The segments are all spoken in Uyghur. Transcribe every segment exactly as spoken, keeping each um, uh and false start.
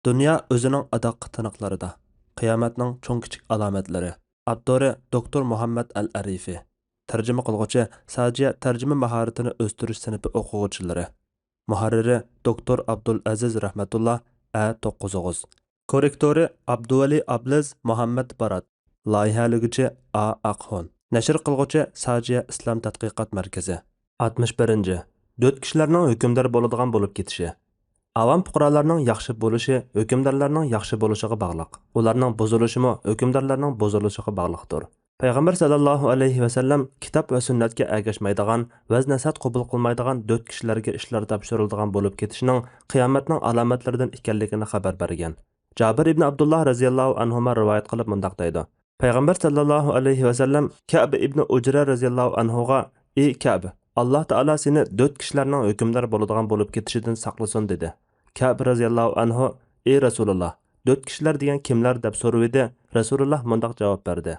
دۇنيا ئۆزىنىڭ ئاداققى تىنىقلىرىدا. قىيامەتنىڭ چوڭ-كىچىك ئالامەتلىرى. ئاپتورى: دوكتور مۇھەممەد ئەل ئەرىفى. تەرجىمە قىلغۇچى: ساجىيە تەرجىمە ماھارىتىنى ئۆستۈرۈش سىنىپى ئوقۇغۇچىلىرى. مۇھەررىرى: دوكتور ئابدۇلئەزىز رەھمەتۇللا، ئە توققۇز ئوغۇز. كوررېكتورى: ئابدۇۋەلى ئابلىز مۇھەممەد بارات. لايىھەلىگۈچى: ئا ئاقھون. نەشر قىلغۇچى: ساجىيە ئىسلام تەتقىقات مەركىزى. ئاتمىش بىرىنچى، دۆت كىشىلەرنىڭ ھۆكۈمدار بولىدىغان بولۇپ كېتىشى. ئاۋام پۇقرالارنىڭ ياخشى بولۇشى ھۆكۈمدارلارنىڭ ياخشى بولۇشىغا باغلىق. ئۇلارنىڭ بۇزۇلۇشىمۇ ھۆكۈمدارلارنىڭ بۇزۇلۇشىغا باغلىقتۇر. پەيغەمبەر سەللەللاھۇ ئەلەيھى ۋەسەللەم كىتاب ۋە سۈننەتكە ئەگەشمەيدىغان، ۋەز-نەسىھەت قوبۇل قىلمايدىغان دۆت كىشىلەرگە ئىشلار تاپشۇرۇلىدىغان بولۇپ كېتىشىنىڭ قىيامەتنىڭ ئالامەتلىرىدىن ئىكەنلىكىنى خەۋەر بەرگەن. جابىر ئىبن ئابدۇللا رەزىياللاھۇ ئەنھۇما رىۋايەت قىلىپ مۇنداق دەيدۇ: پەيغەمبەر سەللەللاھۇ ئەلەيھى ۋەسەللەم كەئب ئىبن ئۇجرە رەزىياللاھۇ ئەنھۇغا: ئى كەئب، ئاللاھ تائالا سېنى دۆت كىشىلەرنىڭ ھۆكۈمدار بولىدىغان بولۇپ كېتىشىدىن ساقلىسۇن، دېدى. كەئب رەزىياللاھۇ ئەنھۇ: ئى رەسۇلۇللاھ، دۆت كىشىلەر دېگەن كىملەر؟ دەپ سورىۋىدى. رەسۇلۇللاھ مۇنداق جاۋاب بەردى: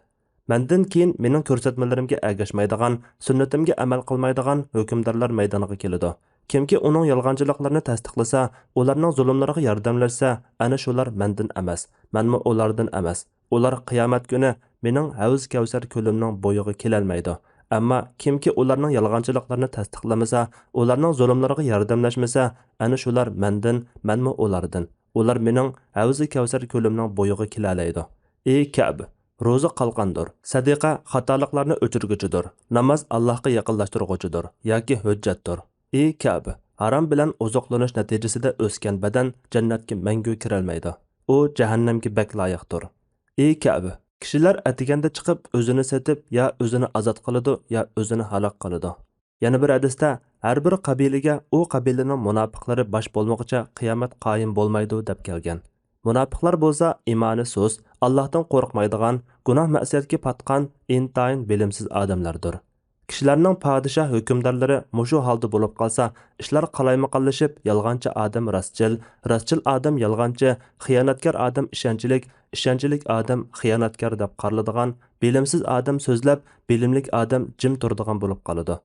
مەندىن كېيىن مېنىڭ كۆرسەتمىلىرىمگە ئەگەشمەيدىغان، سۈننىتىمگە ئەمەل قىلمايدىغان ھۆكۈمدارلار مەيدانغا كېلىدۇ. كىمكى ئۇنىڭ يالغانچىلىقلىرىنى تەستىقلىسا، ئۇلارنىڭ زۇلۇملىرىغا ياردەملەشسە، ئەنە شۇلار مەندىن ئەمەس، مەنمۇ ئۇلاردىن ئەمەس. ئۇلار قىيامەت كۈنى مېنىڭ ھەۋز كەۋسەر كۆلۈمنىڭ بويىغا كېلەلمەيدۇ. ئەمما كىمكى ئۇلارنىڭ يالغانچىلىقلىرىنى تەستىقلىمىسا، ئۇلارنىڭ زۇلۇملىرىغا ياردەملەشمىسە، ئەنە شۇلار مەندىن، مەنمۇ ئۇلاردىن. ئۇلار مېنىڭ ھەۋزى كەۋسەر كۆلۈمنىڭ بويىغا كېلەلەيدۇ. ئى كەئب، روزا قالقاندۇر، سەدىقە خاتالىقلارنى ئۆچۈرگۈچىدۇر، ناماز ئاللاھقا يېقىنلاشتۇرغۇچىدۇر ياكى ھۆججەتتۇر. ئى كەئب، ھارام بىلەن ئوزۇقلىنىش نەتىجىسىدە ئۆسكەن بەدەن جەننەتكە مەڭگۈ كىرەلمەيدۇ. ئۇ جەھەننەمگە بەك لايىقتۇر. ئى كەئب، كىشىلەر ئەتىگەندە چىقىپ ئۆزىنى سېتىپ يا ئۆزىنى ئازاد قىلىدۇ يا ئۆزىنى ھالاك قىلىدۇ. يەنە بىر ھەدىستە، ھەر بىر قەبىلىگە ئۇ قەبىلىنىڭ مۇناپىقلىرى باش بولمىغۇچە قىيامەت قايىم بولمايدۇ، دەپ كەلگەن. مۇناپىقلار بولسا ئىمانى سۇس، ئاللاھتىن قورقمايدىغان، گۇناھ مەسىيەتكە پاتقان، ئىنتايىن بىلىمسىز ئادەملەردۇر. كىشىلەرنىڭ پادىشاھ، ھۆكۈمدارلىرى مۇشۇ ھالدا بولۇپ قالسا، ئىشلار قالايمىقانلىشىپ، يالغانچى ئادەم راستچىل، راستچىل ئادەم يالغانچى، خىيانەتكار ئادەم ئىشەنچلىك، ئىشەنچلىك ئادەم خىيانەتكار دەپ قارىلىدىغان، بىلىمسىز ئادەم سۆزلەپ، بىلىملىك ئادەم جىم تۇرىدىغان بولۇپ قالىدۇ.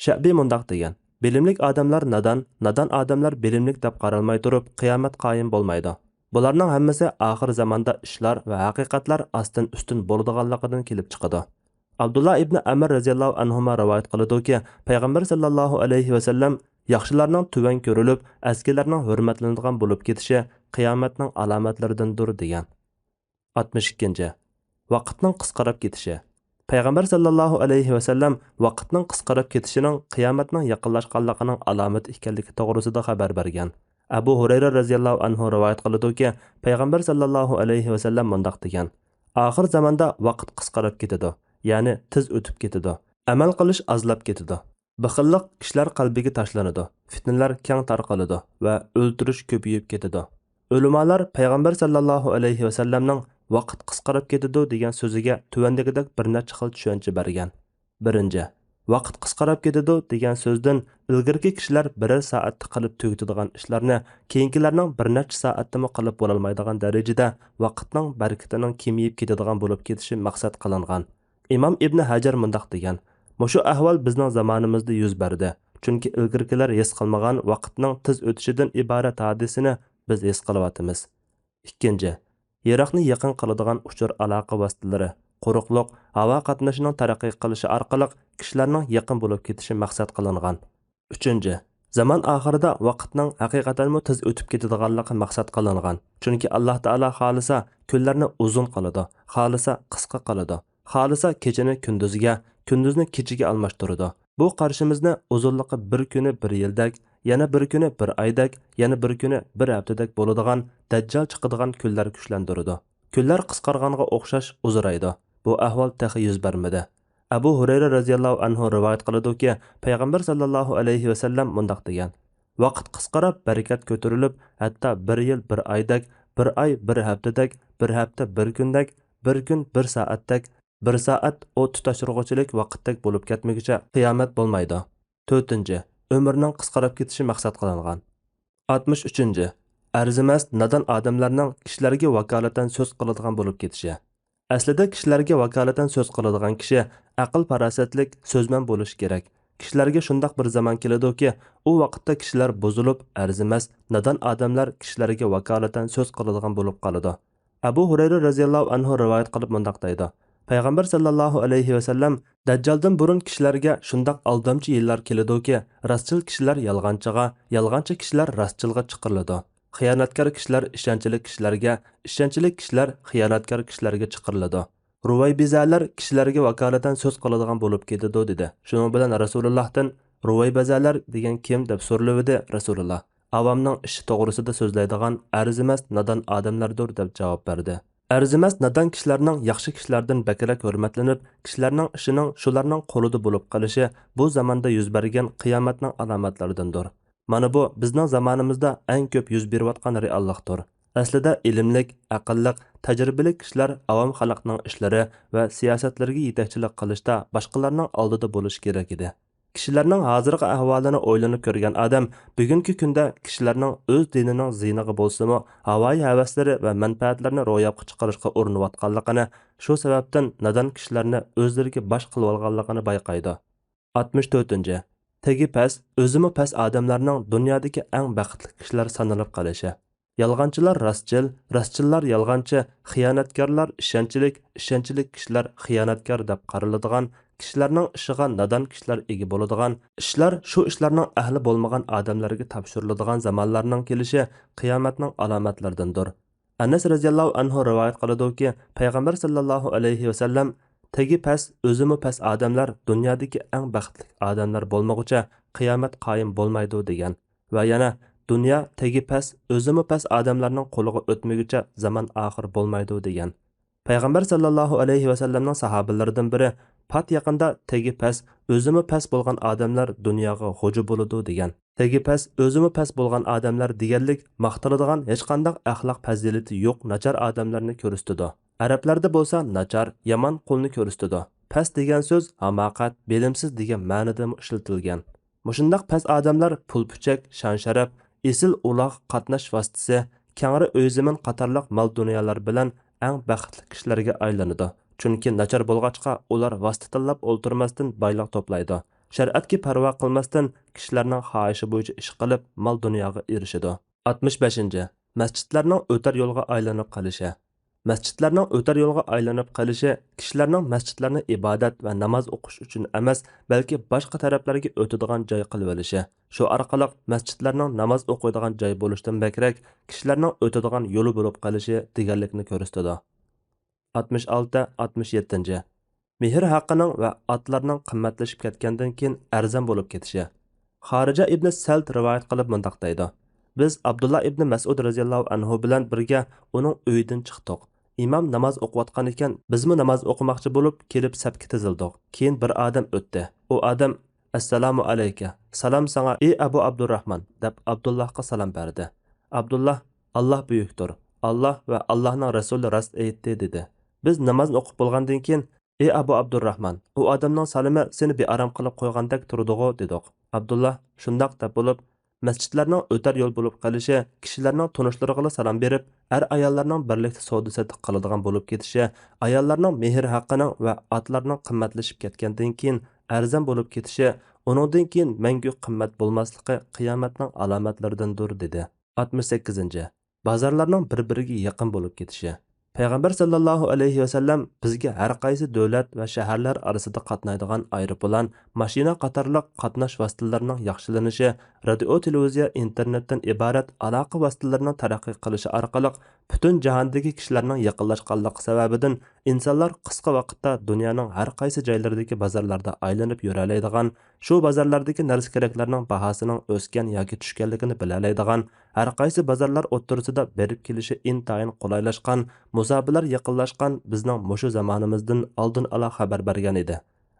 شەئبى مۇنداق دېگەن: بىلىملىك ئادەملەر نادان، نادان ئادەملەر بىلىملىك دەپ قارالماي تۇرۇپ، قىيامەت قايىم بولمايدۇ. بۇلارنىڭ ھەممىسى ئاخىر زاماندا ئىشلار ۋە ھەقىقەتلەر ئاستىن ئۈستۈن بولىدىغانلىقىدىن كېلىپ چىقىدۇ. ئابدۇللا ئىبنى ئەمر رەزىياللاھۇ ئەنھۇما رىۋايەت قىلىدۇكى، پەيغەمبەر سەللەللاھۇ ئەلەيھى ۋەسەللەم ياخشىلارنىڭ تۆۋەن كۆرۈلۈپ، ئەسكىلەرنىڭ ھۆرمەتلىنىدىغان بولۇپ كېتىشى قىيامەتنىڭ ئالامەتلىرىدىندۇر، دېگەن. ئاتمىش ئىككىنچى، ۋاقىتنىڭ قىسقىراپ كېتىشى. پەيغەمبەر سەللەللاھۇ ئەلەيھى ۋەسەللەم ۋاقىتنىڭ قىسقىراپ كېتىشىنىڭ قىيامەتنىڭ يېقىنلاشقانلىقىنىڭ ئالامىتى ئىكەنلىكى توغرىسىدا خەۋەر بەرگەن. ئەبۇ ھۇرەيرە رەزىياللاھۇ ئەنھۇ رىۋايەت قىلىدۇكى، پەيغەمبەر سەللەللاھۇ ئەلەيھى ۋەسەللەم مۇنداق دېگەن: ئاخىر زاماندا ۋاقىت قىسقىراپ كېتىدۇ، يەنى تېز ئۆتۈپ كېتىدۇ. ئەمەل قىلىش ئازلاپ كېتىدۇ. بېخىللىق كىشىلەر قەلبىگە تاشلىنىدۇ، فىتنىلەر كەڭ تارقىلىدۇ ۋە ئۆلتۈرۈش كۆپىيىپ كېتىدۇ. ئۆلىمالار پەيغەمبەر سەللەللاھۇ ئەلەيھى ۋەسەللەمنىڭ ۋاقىت قىسقىراپ كېتىدۇ دېگەن سۆزىگە تۆۋەندىكىدەك بىر نەچچە خىل چۈشەنچە بەرگەن. بىرىنچى، ۋاقىت قىسقىراپ كېتىدۇ دېگەن سۆزدىن ئىلگىرىكى كىشىلەر بىرەر سائەتتە قىلىپ تۈگىتىدىغان ئىشلارنى كېيىنكىلەرنىڭ بىر نەچچە سائەتتىمۇ قىلىپ بولالمايدىغان دەرىجىدە ۋاقىتنىڭ بەرىكىتىنىڭ كېمىيىپ كېتىدىغان بولۇپ كېتىشى مەقسەت قىلىنغان. ئىمام ئىبنى ھەجەر مۇنداق دېگەن: مۇشۇ ئەھۋال بىزنىڭ زامانىمىزدا يۈز بەردى، چۈنكى ئىلگىرىكىلەر ھېس قىلمىغان ۋاقىتنىڭ تېز ئۆتۈشىدىن ئىبارەت ھادىسىنى بىز ھېس قىلىۋاتىمىز. ئىككىنچى، يىراقنى يېقىن قىلىدىغان ئۇچۇر ئالاقە ۋاسىتىلىرى، قۇرۇقلۇق، ھاۋا قاتنىشىنىڭ تەرەققىي قىلىشى ئارقىلىق كىشىلەرنىڭ يېقىن بولۇپ كېتىشى مەقسەت قىلىنغان. ئۈچىنچى، زامان ئاخىرىدا ۋاقىتنىڭ ھەقىقەتەنمۇ تېز ئۆتۈپ كېتىدىغانلىقى مەقسەت قىلىنغان. چۈنكى ئاللاھ تائالا خالىسا كۈنلەرنى ئۇزۇن قىلىدۇ، خالىسا قىسقا قىلىدۇ، خالىسا كېچىنى كۈندۈزگە، كۈندۈزنى كېچىگە ئالماشتۇرىدۇ. بۇ قارىشىمىزنى ئۇزۇنلۇقى بىر كۈنى بىر يىلدەك، يەنە بىر كۈنى بىر ئايدەك، يەنە بىر كۈنى بىر ھەپتىدەك بولىدىغان دەججال چىقىدىغان كۈنلەر كۈچلەندۈرىدۇ. كۈنلەر قىسقارغانغا ئوخشاش ئۇزىرايدۇ. بۇ ئەھۋال تېخى يۈز بەرمىدى. ئەبۇ ھۇرەيرە رەزىياللاھۇ ئەنھۇ رىۋايەت قىلىدۇكى، پەيغەمبەر سەللەللاھۇ ئەلەيھى ۋەسەللەم مۇنداق دېگەن: ۋاقىت قىسقىراپ، بەرىكەت كۆتۈرۈلۈپ، ھەتتا بىر يىل بىر ئايدەك، بىر ئاي بىر ھەپتىدەك، بىر ھەپتە بىر كۈندەك، بىر كۈن بىر سائەتتەك، بىر سائەت ئوت تۇتاشتۇرغۇچىلىك ۋاقىتتەك بولۇپ كەتمىگۈچە قىيامەت بولمايدۇ. تۆتىنچى، ئۆمۈرنىڭ قىسقىراپ كېتىشى مەقسەت قىلىنغان. ئاتمىش ئۈچىنچى، ئەرزىمەس، نادان ئادەملەرنىڭ كىشىلەرگە ۋاكالىتەن سۆز قىلىدىغان بولۇپ كېتىشى. ئەسلىدە كىشىلەرگە ۋاكالىتەن سۆز قىلىدىغان كىشى ئەقىل-پاراسەتلىك، سۆزمەن بولۇشى كېرەك. كىشىلەرگە شۇنداق بىر زامان كېلىدۇكى، ئۇ ۋاقىتتا كىشىلەر بۇزۇلۇپ، ئەرزىمەس، نادان ئادەملەر كىشىلەرگە ۋاكالىتەن سۆز قىلىدىغان بولۇپ قالىدۇ. ئەبۇ ھۇرەيرە رەزىياللاھۇ ئەنھۇ رىۋايەت قىلىپ مۇنداق دەيدۇ: پەيغەمبەر ساللاللاھۇ ئەلەيھى ۋەسەللەم، دەججالدىن بۇرۇن كىشىلەرگە شۇنداق ئالدامچى يىللار كېلىدۇكى، راستچىل كىشىلەر يالغانچىغا، يالغانچى كىشىلەر راستچىلغا چىقىرىلىدۇ. خىيانەتكار كىشىلەر ئىشەنچلىك كىشىلەرگە، ئىشەنچلىك كىشىلەر خىيانەتكار كىشىلەرگە چىقىرىلىدۇ. رۇۋەيبىزەلەر كىشىلەرگە ۋاكالىتەن سۆز قىلىدىغان بولۇپ كېتىدۇ، دېدى. شۇنىڭ بىلەن رەسۇلۇللاھتىن، رۇۋەيبەزەلەر دېگەن كىم؟ دەپ سورىلىۋىدى. رەسۇلۇللا، ئاۋامنىڭ ئىشى توغرىسىدا سۆزلەيدىغان ئەرزىمەس، نادان ئادەملەردۇر، دەپ جاۋاب بەردى. ئەرزىمەس، نادان كىشىلەرنىڭ ياخشى كىشىلەردىن بەكرەك ھۆرمەتلىنىپ، كىشىلەرنىڭ ئىشىنىڭ شۇلارنىڭ قولىدا بولۇپ قېلىشى بۇ زاماندا يۈز بەرگەن قىيامەتنىڭ ئالامەتلىرىدىندۇر. مانا بۇ بىزنىڭ زامانىمىزدا ئەڭ كۆپ يۈز بېرىۋاتقان رېئاللىقتۇر. ئەسلىدە ئىلىملىك، ئەقىللىق، تەجرىبىلىك كىشىلەر ئاۋام خەلقنىڭ ئىشلىرى ۋە سىياسەتلىرىگە يېتەكچىلىك قىلىشتا باشقىلارنىڭ ئالدىدا بولۇشى كېرەك ئىدى. كىشىلەرنىڭ ھازىرقى ئەھۋالىنى ئويلىنىپ كۆرگەن ئادەم بۈگۈنكى كۈندە كىشىلەرنىڭ ئۆز دىنىنىڭ زىيىنىغا بولسىمۇ، ھاۋايى ھەۋەسلىرى ۋە مەنپەئەتلىرىنى روياپقا چىقىرىشقا ئۇرۇنۇۋاتقانلىقىنى، شۇ سەۋەبتىن نادان كىشىلەرنى ئۆزلىرىگە باش قىلىۋالغانلىقىنى بايقايدۇ. ئاتمىش تۆتىنچى، تېگى پەس، ئۆزىمۇ پەس ئادەملەرنىڭ دۇنيادىكى ئەڭ بەختلىك كىشىلەر سانىلىپ قېلىشى. يالغانچىلار راستچىل، راستچىللار يالغانچى، خىيانەتكارلار ئىشەنچلىك، ئىشەنچلىك كىشىلەر خىيانەتكار دەپ قارىلىدىغان، كىشىلەرنىڭ ئىشىغا نادان كىشىلەر ئىگە بولىدىغان، ئىشلار شۇ ئىشلارنىڭ ئەھلى بولمىغان ئادەملەرگە تاپشۇرۇلىدىغان زامانلارنىڭ كېلىشى قىيامەتنىڭ ئالامەتلىرىدىندۇر. ئەنەس رەزىياللاھۇ ئەنھۇ رىۋايەت قىلىدۇكى، پەيغەمبەر ساللاللاھۇ ئەلەيھى ۋەسەللەم، تېگى پەس، ئۆزىمۇ پەس ئادەملەر دۇنيادىكى ئەڭ بەختلىك ئادەملەر بولمىغۇچە قىيامەت قايىم بولمايدۇ، دېگەن. ۋە يەنە، دۇنيا تېگى پەس، ئۆزىمۇ پەس ئادەملەرنىڭ قولىغا ئۆتمىگۈچە زامان ئاخىر بولمايدۇ، دېگەن. پەيغەمبەر ساللاللاھۇ ئەلەيھى ۋەسەللەمنىڭ ساھابىلىرىدىن بىرى، پات يېقىندا تېگى پەس، ئۆزىمۇ پەس بولغان ئادەملەر دۇنياغا غۇجا بولىدۇ، دېگەن. تېگى پەس، ئۆزىمۇ پەس بولغان ئادەملەر دېگەنلىك ماختىلىدىغان ھېچقانداق ئەخلاق پەزىلىتى يوق ناچار ئادەملەرنى كۆرسىتىدۇ. ئەرەبلەردە بولسا ناچار، يامان قۇلنى كۆرسىتىدۇ. پەس دېگەن سۆز ھاماقەت، بىلىمسىز دېگەن مەنىدىمۇ ئىشلىتىلگەن. مۇشۇنداق پەس ئادەملەر پۇل-پۈچەك، شان-شەرەپ، ئېسىل ئۇلاغ، قاتناش ۋاسىتىسى، كەڭرى ئۆي-زېمىن قاتارلىق مال-دۇنيالار بىلەن ئەڭ بەختلىك كىشىلەرگە ئايلىنىدۇ. چۈنكى ناچار بولغاچقا، ئۇلار ۋاسىتە تاللاپ ئولتۇرماستىن بايلىق توپلايدۇ. شەرىئەتكە پەرۋا قىلماستىن، كىشىلەرنىڭ خاھىشى بويىچە ئىش قىلىپ، مال-دۇنياغا ئېرىشىدۇ. ئاتمىش بەشىنچى، مەسچىتلەرنىڭ ئۆتەر يولغا ئايلىنىپ قېلىشى. مەسچىتلەرنىڭ ئۆتەر يولغا ئايلىنىپ قېلىشى كىشىلەرنىڭ مەسچىتلەرنى ئىبادەت ۋە ناماز ئوقۇش ئۈچۈن ئەمەس، بەلكى باشقا تەرەپلەرگە ئۆتىدىغان جاي قىلىۋېلىشى، شۇ ئارقىلىق مەسچىتلەرنىڭ ناماز ئوقۇيدىغان جاي بولۇشتىن بەكرەك، كىشىلەرنىڭ ئۆتىدىغان يولى بولۇپ قېلىشى دېگەنلىكنى كۆرسىتىدۇ. ئاتمىش ئالتە، ئاتمىش يەتتىنچى. مېھىر ھەققىنىڭ ۋە ئاتلارنىڭ قىممەتلىشىپ كەتكەندىن كېيىن ئەرزان بولۇپ كېتىشى. خارىجە ئىبنى سەلت رىۋايەت قىلىپ مۇنداق دەيدۇ: بىز ئابدۇللا ئىبنى مەسئۇد رەزىياللاھۇ ئەنھۇ بىلەن بىرگە ئۇنىڭ ئۆيىدىن چىقتۇق. ئىمام ناماز ئوقۇۋاتقان ئىكەن، بىزمۇ ناماز ئوقۇماقچى بولۇپ كېلىپ سەپكە تىزىلدۇق. كېيىن بىر ئادەم ئۆتتى. ئۇ ئادەم، «ئەسسالامۇ ئەلەيكە، سالام ساڭا، ئى ئەبۇ ئابدۇرراھمان» دەپ ئابدۇللاھقا سالام بەردى. ئابدۇللاھ، «ئاللاھ بۈيۈكتۇر، ئاللاھ ۋە ئاللاھنىڭ رەسۇلى راست ئېيتتى» دېدى. بىز نامازنى ئوقۇپ بولغاندىن كېيىن، «ئى ئەبۇ ئابدۇرراھمان، ئۇ ئادەمنىڭ سالىمى سېنى بىئارام قىلىپ قويغاندەك تۇرىدىغۇ» دېدۇق. ئابدۇللاھ شۇنداق دەپ بولۇپ، مەسچىتلەرنىڭ ئۆتەر يول بولۇپ قېلىشى، كىشىلەرنىڭ تونۇشلىرىغىلا سالام بېرىپ، ئەر-ئاياللارنىڭ بىرلىكتە سودا-سېتىق قىلىدىغان بولۇپ كېتىشى، ئاياللارنىڭ مېھىر ھەققىنىڭ ۋە ئاتلارنىڭ قىممەتلىشىپ كەتكەندىن كېيىن ئەرزان بولۇپ كېتىشى، ئۇنىڭدىن كېيىن مەڭگۈ قىممەت بولماسلىقى قىيامەتنىڭ ئالامەتلىرىدىندۇر، دېدى. ئاتمىش سەككىزىنچى. بازارلارنىڭ بىر-بىرىگە يېقىن بولۇپ كېتىشى. پەيغەمبەر ساللاللاھۇ ئەلەيھى ۋەسەللەم بىزگە ھەر قايسى دۆلەت ۋە شەھەرلەر ئارىسىدا قاتنايدىغان ئايروپىلان، ماشىنا قاتارلىق قاتناش ۋاسىتىلىرىنىڭ ياخشىلىنىشى، رادىئو، تېلېۋىزىيە، ئىنتېرنېتتىن ئىبارەت ئالاقە ۋاسىتىلىرىنىڭ تەرەققىي قىلىشى ئارقىلىق پۈتۈن جاھاندىكى كىشىلەرنىڭ يېقىنلاشقانلىقى سەۋەبىدىن ئىنسانلار قىسقا ۋاقىتتا دۇنيانىڭ ھەر قايسى جايلىرىدىكى بازارلاردا ئايلىنىپ يۈرەلەيدىغان، شۇ بازارلاردىكى نەرسە-كېرەكلەرنىڭ باھاسىنىڭ ئۆسكەن ياكى چۈشكەنلىكىنى بىلەلەيدىغان، ھەر قايسى بازارلار ئوتتۇرىسىدا بېرىپ كېلىشى ئىنتايىن قولايلاشقان، مۇساپىلەر يېقىنلاشقان بىزنىڭ مۇشۇ زامانىمىزدىن ئالدىن ئالا خەۋەر بەرگەن ئىدى.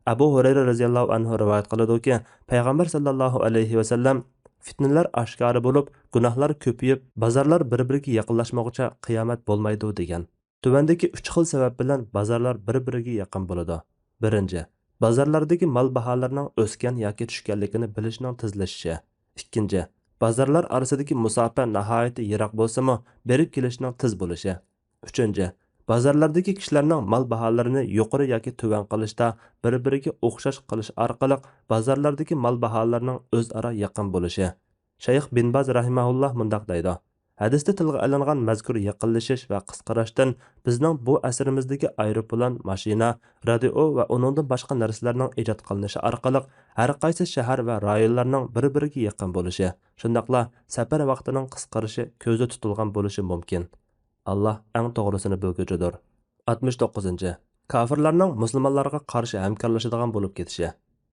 ئەبۇ ھۇرەيرە رەزىياللاھۇ ئەنھۇ رىۋايەت قىلىدۇكى، پەيغەمبەر ساللاللاھۇ ئەلەيھى ۋەسەللەم، «پىتنىلەر ئاشكارا بولۇپ، گۇناھلار كۆپىيىپ، بازارلار بىر-بىرىگە يېقىنلاشمىغۇچە قىيامەت بولمايدۇ» دېگەن. تۆۋەندىكى ئۈچ خىل سەۋەب بىلەن بازارلار بىر-بىرىگە يېقىن بولىدۇ. بىرىنچى، بازارلاردىكى مال باھالىرىنىڭ ئۆسكەن ياكى چۈشكەنلىكىنى بىلىشنىڭ تېزلىشىشى. ئىككىنچى، بازارلار ئارىسىدىكى مۇساپە ناھايىتى يىراق بولسىمۇ، بېرىپ كېلىشنىڭ تېز بولۇشى. ئۈچىنچى، بازارلاردىكى كىشىلەرنىڭ مال باھالىرىنى يۇقىرى ياكى تۆۋەن قىلىشتا بىر-بىرىگە ئوخشاش قىلىش ئارقىلىق بازارلاردىكى مال باھالىرىنىڭ ئۆزئارا يېقىن بولۇشى. شەيخ بىن باز رەھىمەھۇللاھ مۇنداق دەيدۇ: ھەدىستە تىلغا ئېلىنغان مەزكۇر يېقىنلىشىش ۋە قىسقىرىشتىن بىزنىڭ بۇ ئەسىرىمىزدىكى ئايروپىلان، ماشىنا، رادىئو ۋە ئۇنىڭدىن باشقا نەرسىلەرنىڭ ئىجاد قىلىنىشى ئارقىلىق ھەر قايسى شەھەر ۋە رايونلارنىڭ بىر-بىرىگە يېقىن بولۇشى، شۇنداقلا سەپەر ۋاقتىنىڭ قىسقىرىشى كۆزدە تۇتۇلغان بولۇشى مۇمكىن. ئاللاھ ئەڭ توغرىسىنى بىلگۈچىدۇر. ئاتمىش توققۇزىنچى، كاپىرلارنىڭ مۇسۇلمانلارغا قارشى ھەمكارلىشىدىغان بولۇپ كېتىشى.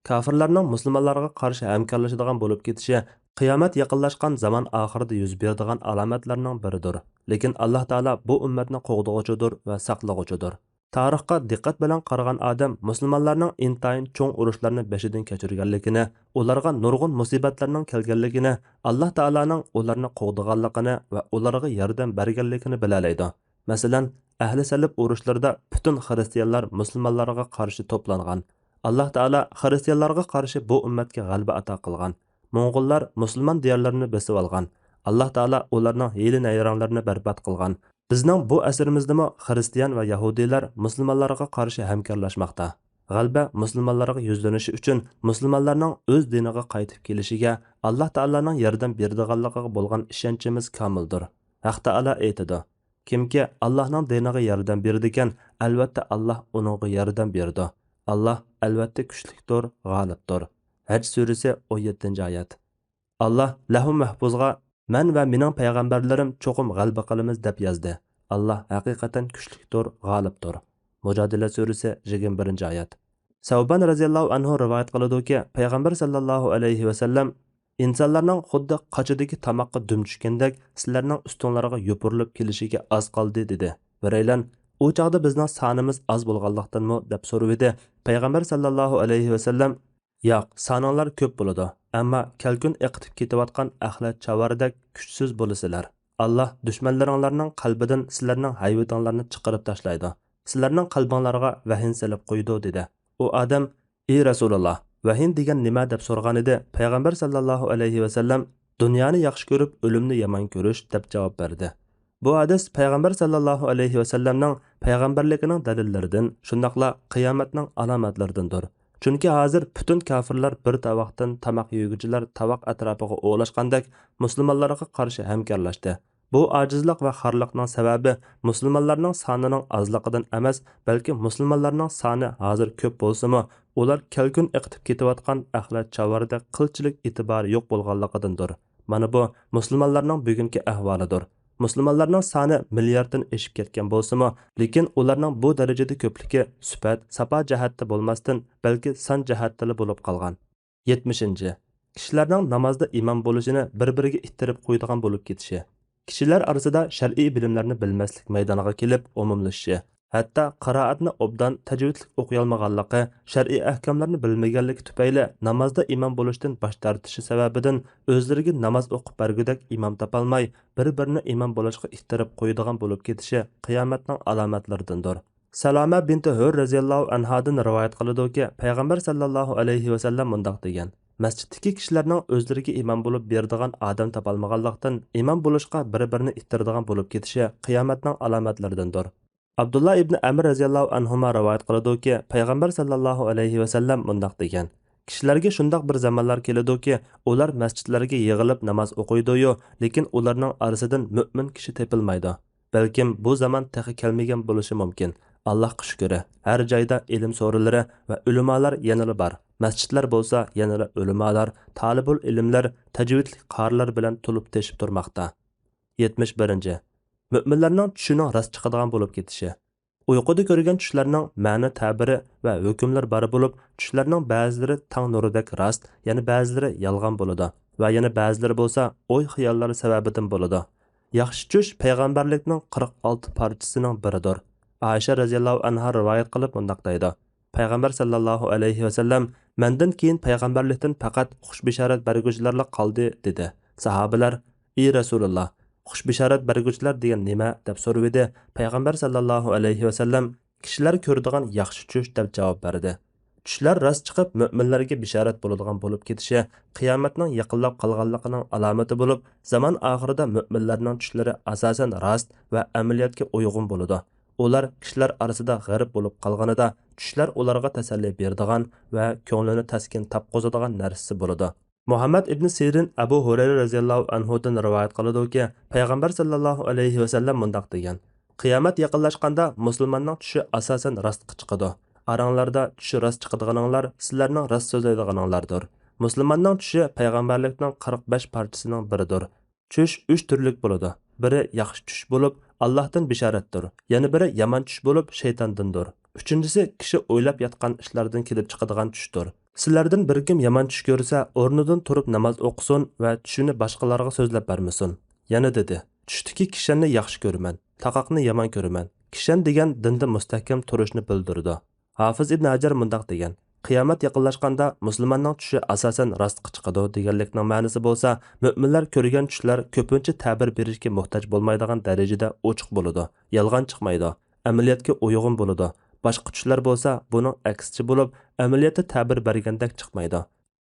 كاپىرلارنىڭ مۇسۇلمانلارغا قارشى ھەمكارلىشىدىغان بولۇپ كېتىشى قىيامەت يېقىنلاشقان زامان ئاخىرىدا يۈز بېرىدىغان ئالامەتلەرنىڭ بىرىدۇر. لېكىن ئاللاھ تائالا بۇ ئۈممەتنى قوغدىغۇچىدۇر ۋە ساقلىغۇچىدۇر. تارىخقا دىققەت بىلەن قارىغان ئادەم مۇسۇلمانلارنىڭ ئىنتايىن چوڭ ئۇرۇشلارنى بېشىدىن كەچۈرگەنلىكىنى، ئۇلارغا نۇرغۇن مۇسىبەتلەرنىڭ كەلگەنلىكىنى، ئاللاھ تائالانىڭ ئۇلارنى قوغدىغانلىقىنى ۋە ئۇلارغا ياردەم بەرگەنلىكىنى بىلەلەيدۇ. مەسىلەن، ئەھلى سەلىب ئۇرۇشلىرىدا پۈتۈن خىرىستىيانلار مۇسۇلمانلارغا قارشى توپلانغان. ئاللاھ تائالا خىرىستىيانلارغا قارشى بۇ ئۈممەتكە غەلىبە ئاتا قىلغان. موڭغۇللار مۇسۇلمان دىيارلىرىنى بېسىۋالغان. ئاللاھ تائالا ئۇلارنىڭ ھىيلە-نەيرەڭلىرىنى بەربات قىلغان. بىزنىڭ بۇ ئەسرىمىزدىمۇ خىرىستىيان ۋە يەھۇدىيلار مۇسۇلمانلارغا قارشى ھەمكارلاشماقتا. غەلىبە مۇسۇلمانلارغا يۈزلىنىشى ئۈچۈن مۇسۇلمانلارنىڭ ئۆز دىنىغا قايتىپ كېلىشىگە، ئاللاھ تائالانىڭ ياردەم بېرىدىغانلىقىغا بولغان ئىشەنچىمىز كامىلدۇر. ھەق تائالا ئېيتىدۇ: كىمكى ئاللاھنىڭ دىنىغا ياردەم بېرىدىكەن، ئەلۋەتتە ئاللاھ ئۇنىڭغا ياردەم بېرىدۇ. ئاللاھ ئەلۋەتتە كۈچلۈكتۇر، غالىبتۇر. ھەج سۈرىسى، ئون يەتتىنچى ئايەت. ئاللاھ لەھۇ مەھپۇزغا: مەن ۋە مېنىڭ پەيغەمبەرلىرىم چوقۇم غەلىبە قىلىمىز، دەپ يازدى. ئاللاھ ھەقىقەتەن كۈچلۈكتۇر، غالىبتۇر. مۇجادىلە سۈرىسى، يىگىرمە بىرىنچى ئايەت. سەۋبان رەزىياللاھۇ ئەنھۇ رىۋايەت قىلىدۇكى، پەيغەمبەر سەللەللاھۇ ئەلەيھى ۋەسەللەم: ئىنسانلارنىڭ خۇددى قاچىدىكى تاماققا دۈم چۈشكەندەك، سىلەرنىڭ ئۈستۈڭلارغا يوپۇرۇلۇپ كېلىشىگە ئاز قالدى، دېدى. بىرەيلەن: ئۇ چاغدا بىزنىڭ سانىمىز ئاز بولغانلىقتىنمۇ؟ دەپ سورىۋىدى. پەيغەمبەر سەللەللاھۇ ئەلەيھى ۋەسەللەم: ياق، سانىڭلار كۆپ بولىدۇ، ئەمما كەلكۈن ئېقىتىپ كېتىۋاتقان ئەخلەت چاۋاردەك كۈچسىز بولىسىلەر. ئاللاھ دۈشمەنلىرىڭلارنىڭ قەلبىدىن سىلەرنىڭ ھەيۋىتىڭلارنى چىقىرىپ تاشلايدۇ، سىلەرنىڭ قەلبىڭلارغا ۋەھىم سېلىپ قويىدۇ، دېدى. ئۇ ئادەم: ئى رەسۇلاللاھ، ۋەھىم دېگەن نېمە؟ دەپ سورىغانىدى. پەيغەمبەر سەللەللاھۇ ئەلەيھى ۋەسەللەم: دۇنيانى ياخشى كۆرۈپ، ئۆلۈمنى يامان كۆرۈش، دەپ جاۋاب بەردى. بۇ ھەدىس پەيغەمبەر سەللەللاھۇ ئەلەيھى ۋەسەللەمنىڭ پەيغەمبەرلىكىنىڭ دەلىللىرىدىن، شۇنداقلا قىيامەتنىڭ ئالامەتلىرىدىندۇر. چۈنكى ھازىر پۈتۈن كاپىرلار بىر تاۋاقتىن تاماق يېگۈچىلەر تاۋاق ئەتراپىغا ئولاشقاندەك، مۇسۇلمانلارغا قارشى ھەمكارلاشتى. بۇ ئاجىزلىق ۋە خارلىقنىڭ سەۋەبى مۇسۇلمانلارنىڭ سانىنىڭ ئازلىقىدىن ئەمەس، بەلكى مۇسۇلمانلارنىڭ سانى ھازىر كۆپ بولسىمۇ، ئۇلار كەلكۈن ئېقىتىپ كېتىۋاتقان ئەخلەت چاۋاردەك قىلچىلىك ئېتىبارى يوق بولغانلىقىدىندۇر. مانا بۇ مۇسۇلمانلارنىڭ بۈگۈنكى ئەھۋالىدۇر. مۇسۇلمانلارنىڭ سانى مىلياردتىن ئېشىپ كەتكەن بولسىمۇ، لېكىن ئۇلارنىڭ بۇ دەرىجىدە كۆپلۈكى سۈپەت، ساپا جەھەتتە بولماستىن، بەلكى سان جەھەتتىلا بولۇپ قالغان. يەتمىشىنچى، كىشىلەرنىڭ نامازدا ئىمام بولۇشىنى بىر-بىرىگە ئىتتىرىپ قويىدىغان بولۇپ كېتىشى. كىشىلەر ئارىسىدا شەرئىي بىلىملەرنى بىلمەسلىك مەيدانغا كېلىپ ئومۇملىشىشى، ھەتتا قىرائەتنى ئوبدان تەجۋىدلىك ئوقۇيالمىغانلىقى، شەرئىي ئەھكاملارنى بىلمىگەنلىكى تۈپەيلى نامازدا ئىمام بولۇشتىن باش تارتىشى سەۋەبىدىن ئۆزلىرىگە ناماز ئوقۇپ بەرگۈدەك ئىمام تاپالماي، بىر-بىرىنى ئىمام بولۇشقا ئىتتىرىپ قويىدىغان بولۇپ كېتىشى قىيامەتنىڭ ئالامەتلىرىدىندۇر. سالامە بىنتى ھۆر رەزىياللاھۇ ئەنھادىن رىۋايەت قىلىدۇكى، پەيغەمبەر سەللەللاھۇ ئەلەيھى ۋەسەللەم مۇنداق دېگەن: مەسچىتتىكى كىشىلەرنىڭ ئۆزلىرىگە ئىمام بولۇپ بېرىدىغان ئادەم تاپالمىغانلىقتىن، ئىمام بولۇشقا بىر-بىرىنى ئىتتىرىدىغان بولۇپ كېتىشى قىيامەتنىڭ ئالامەتلىرىدىندۇر. ئابدۇللا ئىبنى ئەمر رەزىياللاھۇ ئەنھۇما رىۋايەت قىلىدۇكى، پەيغەمبەر سەللەللاھۇ ئەلەيھى ۋەسەللەم مۇنداق دېگەن: كىشىلەرگە شۇنداق بىر زامانلار كېلىدۇكى، ئۇلار مەسچىتلەرگە يىغىلىپ ناماز ئوقۇيدۇ-يۇ، لېكىن ئۇلارنىڭ ئارىسىدىن مۆمىن كىشى تېپىلمايدۇ. بەلكىم بۇ زامان تېخى كەلمىگەن بولۇشى مۇمكىن. ئاللاھقا شۈكرى، ھەر جايدا ئىلىم سورۇنلىرى ۋە ئۆلىمالار يەنىلا بار. مەسچىتلەر بولسا يەنىلا ئۆلىمالار، تالىبۇل ئىلىملەر، تەجۋىدلىك قارىلار بىلەن تولۇپ تېشىپ تۇرماقتا. يەتمىش بىرىنچى، مۆمىنلەرنىڭ چۈشىنىڭ راست چىقىدىغان بولۇپ كېتىشى. ئۇيقۇدا كۆرگەن چۈشلەرنىڭ مەنە تەبىرى ۋە ھۆكۈملىرى بار بولۇپ، چۈشلەرنىڭ بەزىلىرى تاڭ نۇرىدەك راست، يەنە بەزىلىرى يالغان بولىدۇ ۋە يەنە بەزىلىرى بولسا ئوي-خىياللار سەۋەبىدىن بولىدۇ. ياخشى چۈش پەيغەمبەرلىكنىڭ قىرىق ئالتە پارچىسىنىڭ بىرىدۇر. ئائىشە رەزىياللاھۇ ئەنھا رىۋايەت قىلىپ مۇنداق دەيدۇ: پەيغەمبەر سەللەللاھۇ ئەلەيھى ۋەسەللەم: مەندىن كېيىن پەيغەمبەرلىكتىن پەقەت خۇش بېشارەت بەرگۈچىلەرلا قالدى، دېدى. ساھابىلەر: ئى رەسۇلاللا، خۇش بېشارەت بەرگۈچىلەر دېگەن نېمە؟ دەپ سورىۋىدى. پەيغەمبەر سەللەللاھۇ ئەلەيھى ۋەسەللەم: كىشىلەر كۆرىدىغان ياخشى چۈش، دەپ جاۋاب بەردى. چۈشلەر راست چىقىپ، مۆمىنلەرگە بېشارەت بولىدىغان بولۇپ كېتىشى قىيامەتنىڭ يېقىنلاپ قالغانلىقىنىڭ ئالامىتى بولۇپ، زامان ئاخىرىدا مۆمىنلەرنىڭ چۈشلىرى ئاساسەن راست ۋە ئەمەلىيەتكە ئۇيغۇن بولىدۇ. ئۇلار كىشىلەر ئارىسىدا غېرىب بولۇپ قالغىنىدا، چۈشلەر ئۇلارغا تەسەللى بېرىدىغان ۋە كۆڭلىنى تەسكىن تاپقۇزىدىغان نەرسىسى بولىدۇ. مۇھەممەد ئىبنى سىرىن ئەبۇ ھۇرەيرە رەزىياللاھۇ ئەنھۇدىن رىۋايەت قىلىدۇكى، پەيغەمبەر ساللاللاھۇ ئەلەيھى ۋەسەللەم مۇنداق دېگەن: «قىيامەت يېقىنلاشقاندا مۇسۇلماننىڭ چۈشى ئاساسەن راستقا چىقىدۇ. ئاراڭلاردا چۈشى راست چىقىدىغىنىڭلار سىلەرنىڭ راست سۆزلەيدىغىنىڭلاردۇر. مۇسۇلماننىڭ چۈشى پەيغەمبەرلىكنىڭ قىرىق بەش پارچىسىنىڭ بىرىدۇر. چۈش ئۈچ تۈرلۈك بولىدۇ. بىرى ياخشى چۈش بولۇپ، ئاللاھتىن بېشارەتتۇر. يەنە بىرى يامان چۈش بولۇپ، شەيتاندىندۇر. ئۈچىنچىسى كىشى ئويلاپ ياتقان ئىشلاردىن كېلىپ چىقىدىغان چۈشتۇر. سىلەردىن بىر كىم يامان چۈش كۆرسە، ئورنىدىن تۇرۇپ ناماز ئوقۇسۇن ۋە چۈشىنى باشقىلارغا سۆزلەپ بەرمىسۇن.» يەنە دېدى: «چۈشتىكى كىشەننى ياخشى كۆرىمەن، تاقاقنى يامان كۆرىمەن.» كىشەن دېگەن دىندا مۇستەھكەم تۇرۇشنى بىلدۈرىدۇ. ھافىز ئىبن ھەجەر مۇنداق دېگەن: «قىيامەت يېقىنلاشقاندا مۇسۇلماننىڭ چۈشى ئاساسەن راستقا چىقىدۇ» دېگەنلىكنىڭ مەنىسى بولسا، مۆمىنلەر كۆرگەن چۈشلەر كۆپىنچە تەبىر بېرىشكە موھتاج بولمايدىغان دەرىجىدە ئوچۇق بولىدۇ، يالغان چىقمايدۇ، ئەمەلىيەتكە ئۇيغۇن بولىدۇ. باشقا چۈشلەر بولسا بۇنىڭ ئەكسىچە بولۇپ، ئەمەلىيەتتە تەبىر بەرگەندەك چىقمايدۇ.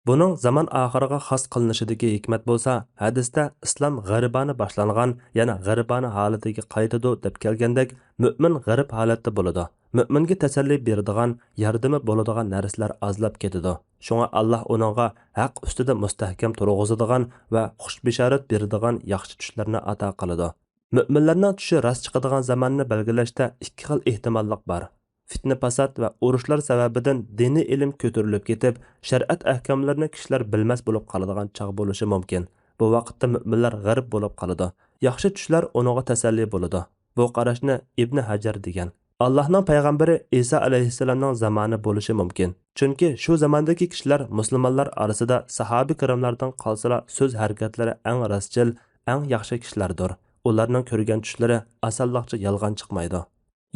بۇنىڭ زامان ئاخىرىغا خاس قىلىنىشىدىكى ھېكمەت بولسا، ھەدىستە «ئىسلام غەرىبانە باشلانغان، يەنە غەرىبانە ھالىتىگە قايتىدۇ» دەپ كەلگەندەك، مۆمىن غەرىب ھالەتتە بولىدۇ. مۆمىنگە تەسەللى بېرىدىغان، ياردىمى بولىدىغان نەرسىلەر ئازلاپ كېتىدۇ. شۇڭا ئاللاھ ئۇنىڭغا ھەق ئۈستىدە مۇستەھكەم تۇرغۇزىدىغان ۋە خۇش بېشارەت بېرىدىغان ياخشى چۈشلەرنى ئاتا قىلىدۇ. مۆمىنلەرنىڭ چۈشى راست چىقىدىغان زاماننى بەلگىلەشتە ئىككى خىل ئېھتىماللىق بار. پىتنە-پاسات ۋە ئۇرۇشلار سەۋەبىدىن دىنىي ئىلىم كۆتۈرۈلۈپ كېتىپ، شەرىئەت ئەھكاملىرىنى كىشىلەر بىلمەس بولۇپ قالىدىغان چاغ بولۇشى مۇمكىن. بۇ ۋاقىتتا مۆمىنلەر غەرىب بولۇپ قالىدۇ. ياخشى چۈشلەر ئۇنىڭغا تەسەللى بولىدۇ. بۇ قاراشنى ئىبنى ھەجەر دېگەن. ئاللاھنىڭ پەيغەمبىرى ئىسا ئەلەيھىسسالامنىڭ زامانى بولۇشى مۇمكىن. چۈنكى شۇ زاماندىكى كىشىلەر مۇسۇلمانلار ئارىسىدا ساھابە كىراملاردىن قالسىلا سۆز ھەرىكەتلىرى ئەڭ راستچىل، ئەڭ ياخشى كىشىلەردۇر. ئۇلارنىڭ كۆرگەن چۈشلىرى ئاسانلىقچە يالغان چىقمايدۇ.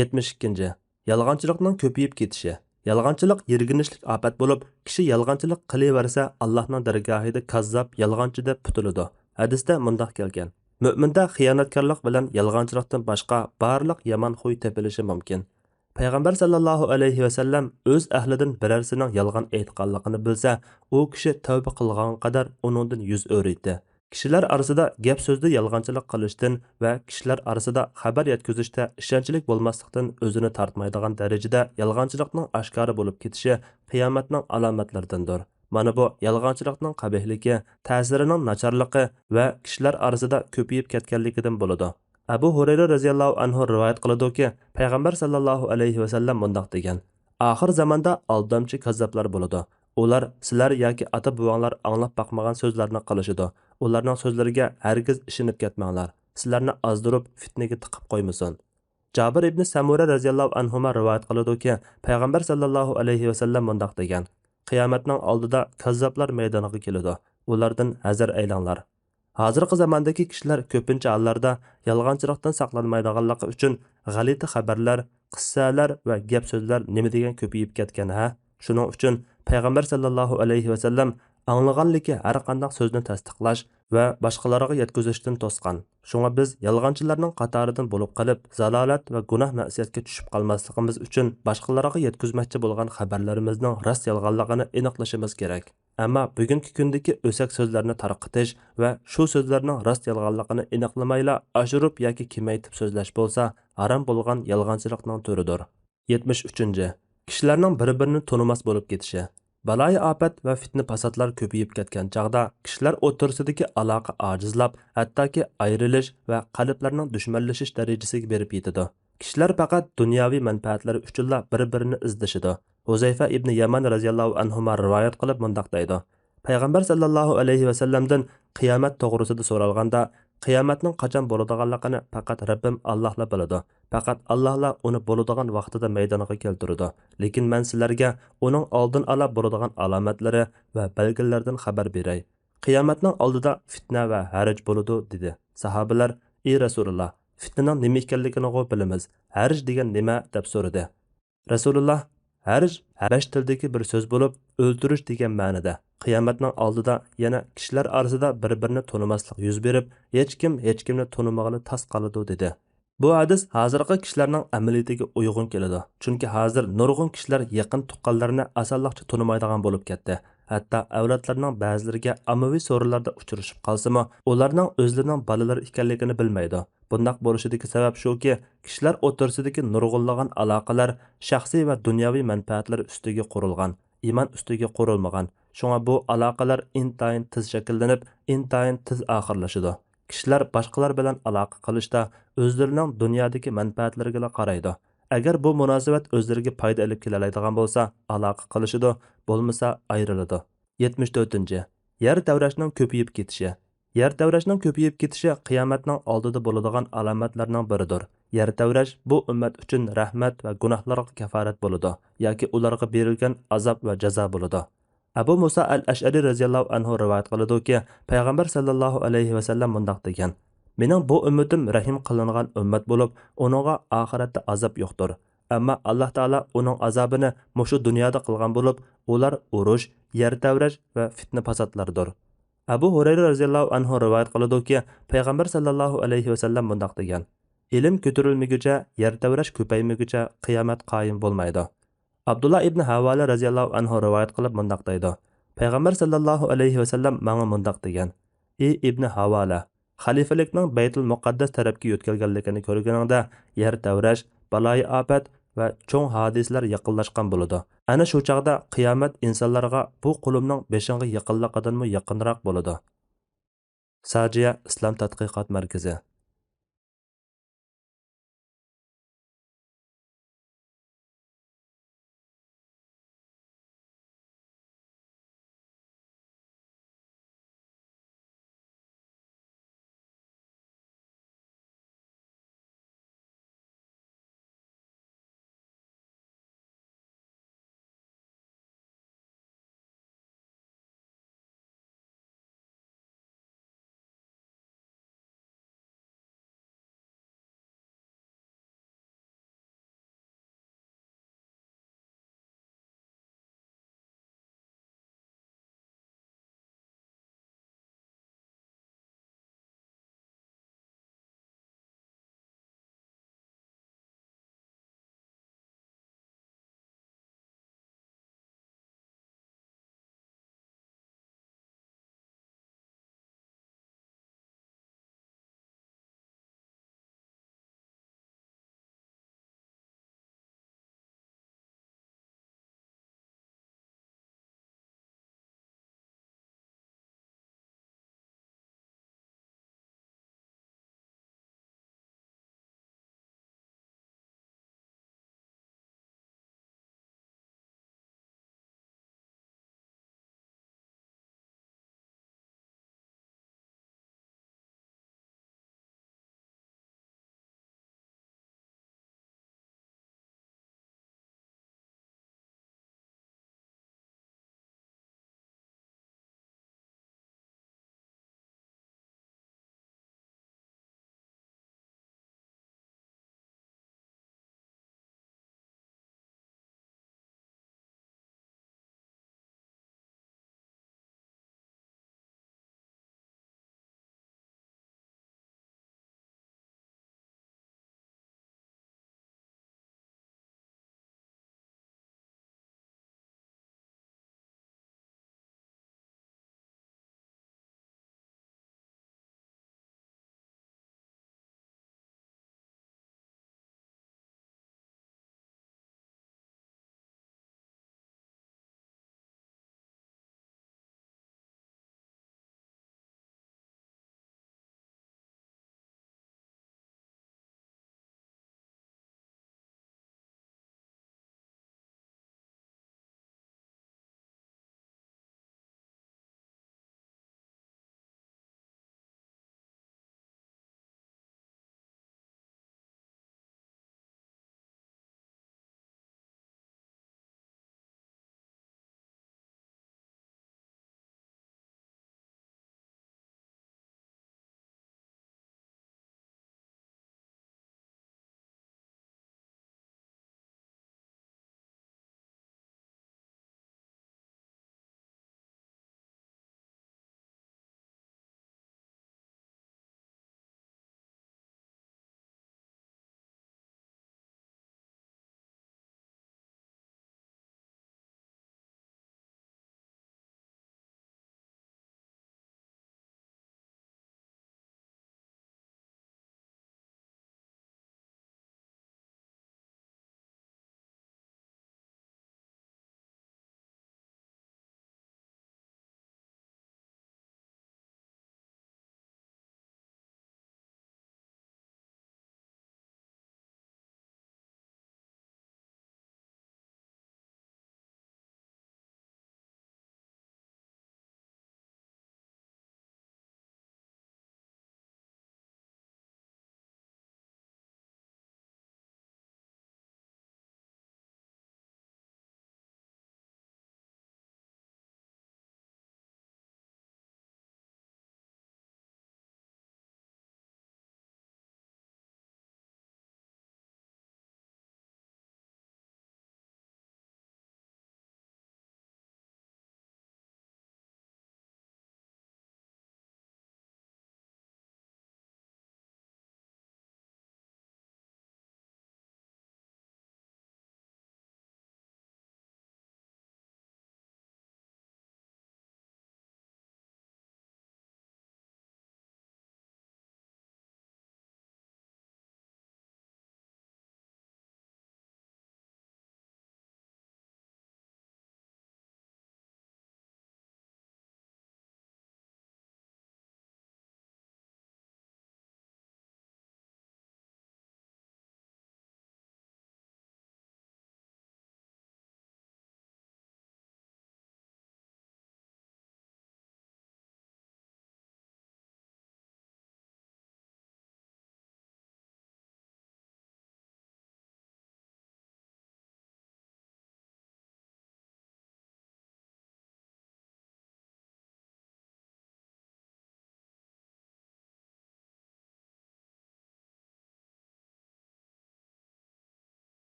يەتمىش ئىككىنچى، يالغانچىلىقنىڭ كۆپىيىپ كېتىشى. يالغانچىلىق يىرگىنچلىك ئاپەت بولۇپ، كىشى يالغانچىلىق قىلىۋەرسە، ئاللاھنىڭ دەرگاھىدا كاززاپ، يالغانچى دەپ پۈتۈلىدۇ. ھەدىستە مۇنداق كەلگەن: مۆمىندە خىيانەتكارلىق بىلەن يالغانچىلىقتىن باشقا بارلىق يامان خۇي تېپىلىشى مۇمكىن. پەيغەمبەر ساللاللاھۇ ئەلەيھى ۋەسەللەم ئۆز ئەھلىدىن بىرەرسىنىڭ يالغان ئېيتقانلىقىنى بىلسە، ئۇ كىشى تەۋبە قىلغانغا قەدەر ئۇنىڭدىن يۈز ئۆرۈيتتى. كىشىلەر ئارىسىدا گەپ سۆزدە يالغانچىلىق قىلىشتىن ۋە كىشىلەر ئارىسىدا خەۋەر يەتكۈزۈشتە ئىشەنچلىك بولماسلىقتىن ئۆزىنى تارتمايدىغان دەرىجىدە يالغانچىلىقنىڭ ئاشكارا بولۇپ كېتىشى قىيامەتنىڭ ئالامەتلىرىدىندۇر. مانا بۇ يالغانچىلىقنىڭ قەبىھلىكى، تەسىرىنىڭ ناچارلىقى ۋە كىشىلەر ئارىسىدا كۆپىيىپ كەتكەنلىكىدىن بولىدۇ. ئەبۇ ھۇرەيرە رەزىياللاھۇ ئەنھۇ رىۋايەت قىلىدۇكى، پەيغەمبەر ساللاللاھۇ ئەلەيھى ۋەسەللەم مۇنداق دېگەن: «ئاخىر زاماندا ئالدامچى كاززاپلار بولىدۇ. ئۇلار سىلەر ياكى ئاتا-بوۋاڭلار ئاڭلاپ باقمىغان سۆزلەرنى قىلىشىدۇ. ئۇلارنىڭ سۆزلىرىگە ھەرگىز ئىشىنىپ كەتمەڭلار. سىلەرنى ئازدۇرۇپ، پىتنىگە تىقىپ قويمىسۇن.» جابىر ئىبنى سەمۇرە رەزىياللاھۇ ئەنھۇما رىۋايەت قىلىدۇكى، پەيغەمبەر ساللاللاھۇ ئەلەيھى ۋەسەللەم مۇنداق دېگەن: «قىيامەتنىڭ ئالدىدا كاززاپلار مەيدانغا كېلىدۇ. ئۇلاردىن ھەزەر ئەيلەڭلار.» ھازىرقى زاماندىكى كىشىلەر كۆپىنچە ھاللاردا يالغانچىلىقتىن ساقلانمايدىغانلىقى ئۈچۈن غەلىتە خەۋەرلەر، قىسسەلەر ۋە گەپ سۆزلەر نېمە دېگەن كۆپىيىپ كەتكەن ھە؟ شۇنىڭ ئۈچۈن پەيغەمبەر ساللاللاھۇ ئەلەيھى ۋەسەللەم ئاڭلىغانلىكى ھەر قانداق سۆزنى تەستىقلاش ۋە باشقىلارغا يەتكۈزۈشتىن توسقان. شۇڭا بىز يالغانچىلارنىڭ قاتارىدىن بولۇپ قېلىپ، زالالەت ۋە گۇناھ مەسىيەتكە چۈشۈپ قالماسلىقىمىز ئۈچۈن باشقىلارغا يەتكۈزمەكچى بولغان خەۋەرلىرىمىزنىڭ راست يالغانلىقىنى ئېنىقلىشىمىز كېرەك. ئەمما بۈگۈنكى كۈندىكى ئۆسەك سۆزلەرنى تارقىتىش ۋە شۇ سۆزلەرنىڭ راست يالغانلىقىنى ئېنىقلىمايلا ئاشۇرۇپ ياكى كېمەيتىپ سۆزلەش بولسا ھارام بولغان يالغانچىلىقنىڭ تۈرىدۇر. يەتمىش ئۈچىنچى، كىشىلەرنىڭ بىر-بىرىنى تونۇماس بولۇپ كېتىشى. بالايىئاپەت ۋە پىتنە-پاساتلار كۆپىيىپ كەتكەن چاغدا كىشىلەر ئوتتۇرىسىدىكى ئالاقە ئاجىزلاپ، ھەتتاكى ئايرىلىش ۋە قەلبلەرنىڭ دۈشمەنلىشىش دەرىجىسىگە بېرىپ يېتىدۇ. كىشىلەر پەقەت دۇنياۋى مەنپەئەتلىرى ئۈچۈنلا بىر-بىرىنى ئىزدىشىدۇ. ھۇزەيفە ئىبنى يامان رەزىياللاھۇ ئەنھۇما رىۋايەت قىلىپ مۇنداق دەيدۇ: پەيغەمبەر ساللاللاھۇ ئەلەيھى ۋەسەللەمدىن قىيامەت توغرىسىدا سورالغاندا، قىيامەتنىڭ قاچان بولىدىغانلىقىنى پەقەت رەببىم ئاللاھلا بىلىدۇ. پەقەت ئاللاھلا ئۇنى بولىدىغان ۋاقتىدا مەيدانغا كەلتۈرىدۇ. لېكىن مەن سىلەرگە ئۇنىڭ ئالدىن ئالا بولىدىغان ئالامەتلىرى ۋە بەلگىلىرىدىن خەۋەر بېرەي. قىيامەتنىڭ ئالدىدا پىتنە ۋە ھەرج بولىدۇ، دېدى. ساھابىلەر: ئى رەسۇلاللا، پىتنىنىڭ نېمە ئىكەنلىكىنىغۇ بىلىمىز، ھەرج دېگەن نېمە؟ دەپ سورىدى. رەسۇلۇللا: ھەرج بەش تىلدىكى بىر سۆز بولۇپ، ئۆلتۈرۈش دېگەن مەنىدە. قىيامەتنىڭ ئالدىدا يەنە كىشىلەر ئارىسىدا بىر-بىرىنى تونۇماسلىق يۈز بېرىپ، ھېچكىم ھېچكىمنى تونۇمىغىلى تاس قالىدۇ، دېدى. بۇ ھەدىس ھازىرقى كىشىلەرنىڭ ئەمەلىيىتىگە ئۇيغۇن كېلىدۇ، چۈنكى ھازىر نۇرغۇن كىشىلەر يېقىن تۇغقانلىرىنى ئاسانلىقچە تونۇمايدىغان بولۇپ كەتتى. ھەتتا ئەۋلادلارنىڭ بەزىلىرىگە ئاممىۋى سورۇنلاردا ئۇچرىشىپ قالسىمۇ، ئۇلارنىڭ ئۆزلىرىنىڭ بالىلىرى ئىكەنلىكىنى بىلمەيدۇ. بۇنداق بولۇشىدىكى سەۋەب شۇكى، كىشىلەر ئوتتۇرىسىدىكى نۇرغۇنلىغان ئالاقىلەر شەخسىي ۋە دۇنياۋى مەنپەئەتلەر ئۈستىگە قۇرۇلغان، ئىمان ئۈستىگە قۇرۇلمىغان. شۇڭا بۇ ئالاقىلەر ئىنتايىن تېز شەكىللىنىپ، ئىنتايىن تېز ئاخىرلىشىدۇ. كىشىلەر باشقىلار بىلەن ئالاقە قىلىشتا ئۆزلىرىنىڭ دۇنيادىكى مەنپەئەتلىرىگىلا قارايدۇ. ئەگەر بۇ مۇناسىۋەت ئۆزلىرىگە پايدا ئېلىپ كېلەلەيدىغان بولسا، ئالاقە قىلىشىدۇ، بولمىسا ئايرىلىدۇ. يەتمىش تۆتىنچى، يەر تەۋرەشنىڭ كۆپىيىپ كېتىشى. يەر تەۋرەشنىڭ كۆپىيىپ كېتىشى قىيامەتنىڭ ئالدىدا بولىدىغان ئالامەتلەرنىڭ بىرىدۇر. يەر تەۋرەش بۇ ئۈممەت ئۈچۈن رەھمەت ۋە گۇناھلارغا كاپارەت بولىدۇ ياكى ئۇلارغا بېرىلگەن ئازاب ۋە جازا بولىدۇ. ئەبۇ مۇسا ئەل ئەشئەرى رەزىياللاھۇ ئەنھۇ رىۋايەت قىلىدۇكى، پەيغەمبەر سەللەللاھۇ ئەلەيھى ۋەسەللەم مۇنداق دېگەن: «مېنىڭ بۇ ئۈممىتىم رەھىم قىلىنغان ئۈممەت بولۇپ، ئۇنىڭغا ئاخىرەتتە ئازاب يوقتۇر. ئەمما ئاللاھ تائالا ئۇنىڭ ئازابىنى مۇشۇ دۇنيادا قىلغان بولۇپ، ئۇلار ئۇرۇش، يەر تەۋرەش ۋە پىتنە-پاساتلاردۇر.» ئەبۇ ھۇرەيرە رەزىياللاھۇ ئەنھۇ رىۋايەت قىلىدۇكى، پەيغەمبەر سەللەللاھۇ ئەلەيھى ۋەسەللەم مۇنداق دېگەن: «ئىلىم كۆتۈرۈلمىگۈچە، يەر تەۋرەش كۆپەيمىگۈچە قىيامەت قايىم بولمايدۇ.» ئابدۇللا ئىبنى ھاۋالە رەزىياللاھۇ ئەنھۇ رىۋايەت قىلىپ مۇنداق دەيدۇ: پەيغەمبەر سەللەللاھۇ ئەلەيھى ۋەسەللەم ماڭا مۇنداق دېگەن: «ئى ئىبنى ھاۋالە، خەلىپىلىكنىڭ بەيتۇل مۇقەددەس تەرەپكە يۆتكەلگەنلىكىنى كۆرگىنىڭدە، يەر تەۋرەش، بالايىئاپەت ۋە چوڭ ھادىسىلەر يېقىنلاشقان بولىدۇ. ئەنە شۇ چاغدا قىيامەت ئىنسانلارغا بۇ قۇلۇمنىڭ بېشىڭغا يېقىنلىقىدىنمۇ يېقىنراق بولىدۇ.» ساجىيە ئىسلام تەتقىقات مەركىزى.